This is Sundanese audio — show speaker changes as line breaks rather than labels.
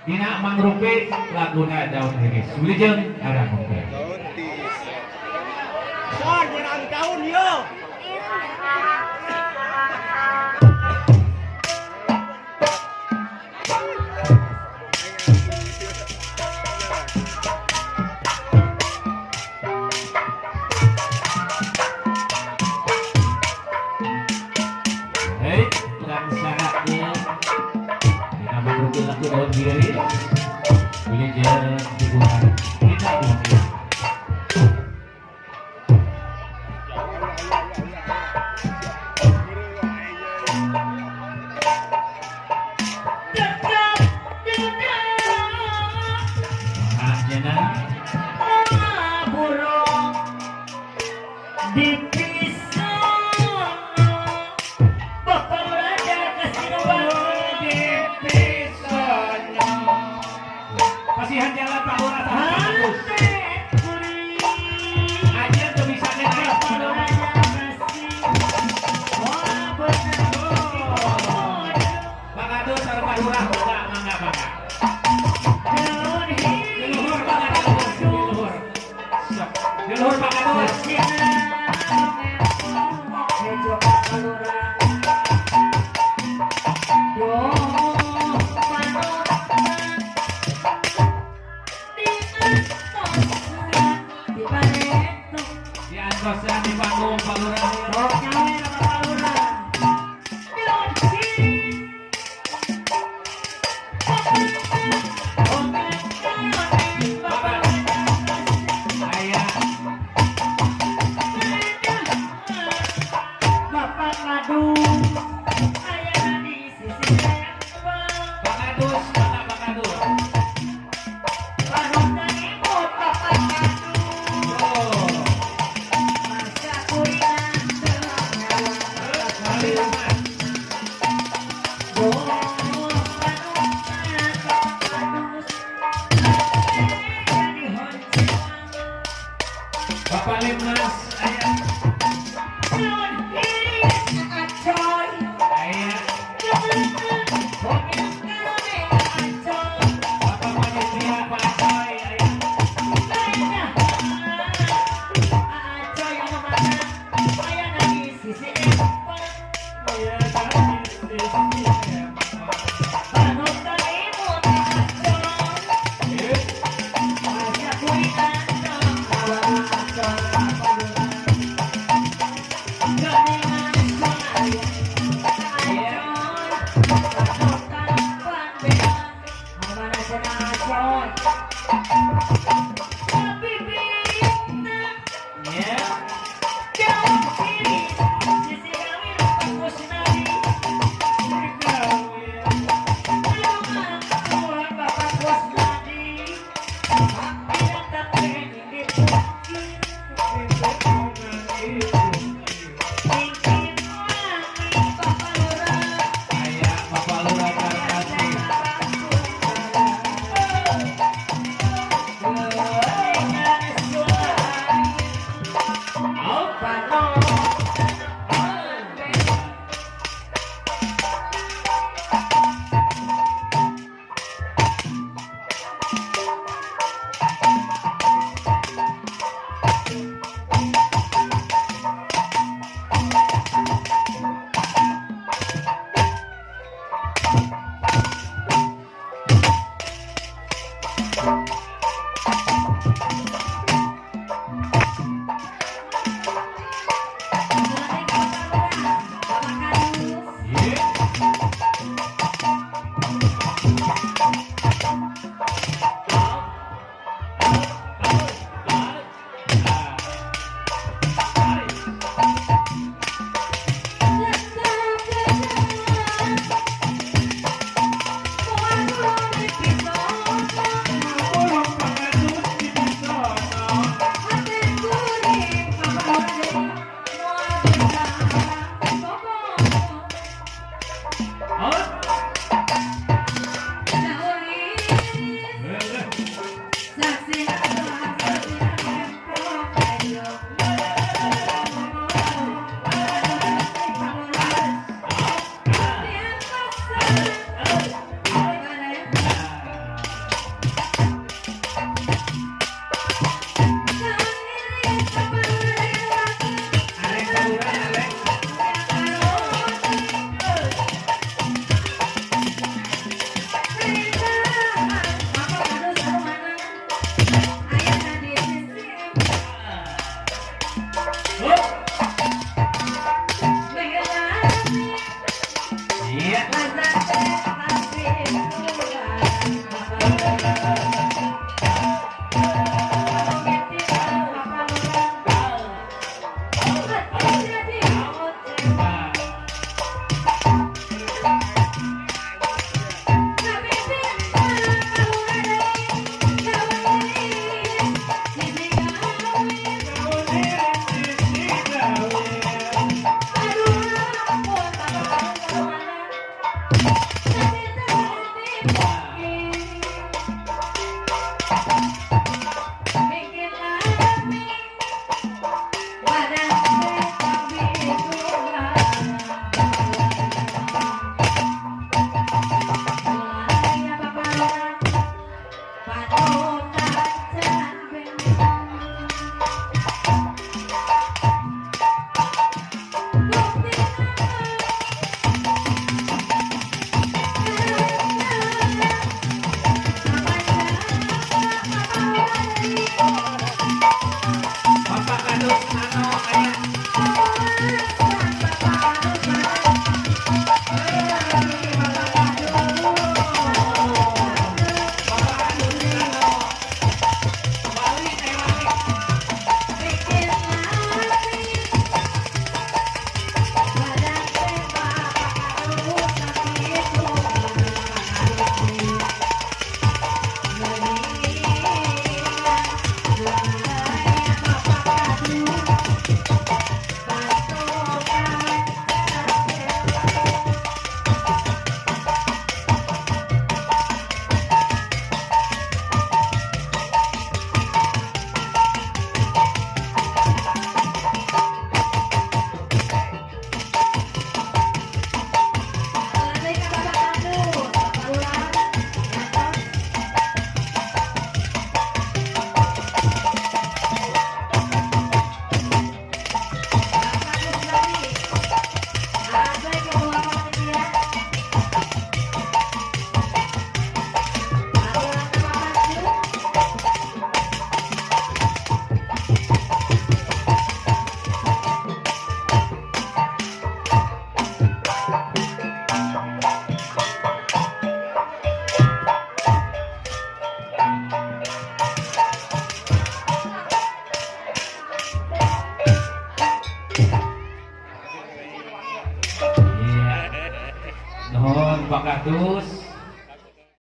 Dina mangrupi laguna Daun Hiris. Wilujeng ngadangukeun.
Daun tis.
Sor, nyerang daun yo.
Hei, laksanakeun dina mangrupi lagu Daun Hiris. Wilujeng hiburan dina dunia. Mangga Pasihan jalan Pak Lurah tah bagus. Aja tuh bisa naik. Pak Kadus sareng Pak Lurah mangga mangga mangga. Di luhur Pak Kadus, di luhur. Sok. Di luhur Pak Kadus. Di antosan di panggung Pak Lurah. Bapak. Aya.
Bapak ngadu ayah di sisi
Pak Kadus, mangga Pak Kadus.
Panutan imut Bapak ngadu
Oh.
masa kuringan
Kali Mas.
Oh, panutan Bapak Kadus jadi honcewang.
Bapak Limnas aya.
Daun hiris acoy.
Aya.
Acoy.
Bapak Panitia Pak Acoy aya.
Acoy anu mana ayana di sisi empang. Panutan imut acoy. Masa kuringan acoy Pak Lurah. Geningan saya acoy. Panutan panbean anu mana cenah acoy. Bibitna
Ya.
daun hiris sisi gawir Pak Kusnadi. Bapak Kusnadi. Tidak pengen dipuji. Ingin wangi Bapak Lurah.
Aya Bapak Lurah Kartasi.
Dengan suara
Oh.
Panutan. Bapak Kadus.
Iya. Oh. Iya. Nuhun, Pak Kadus.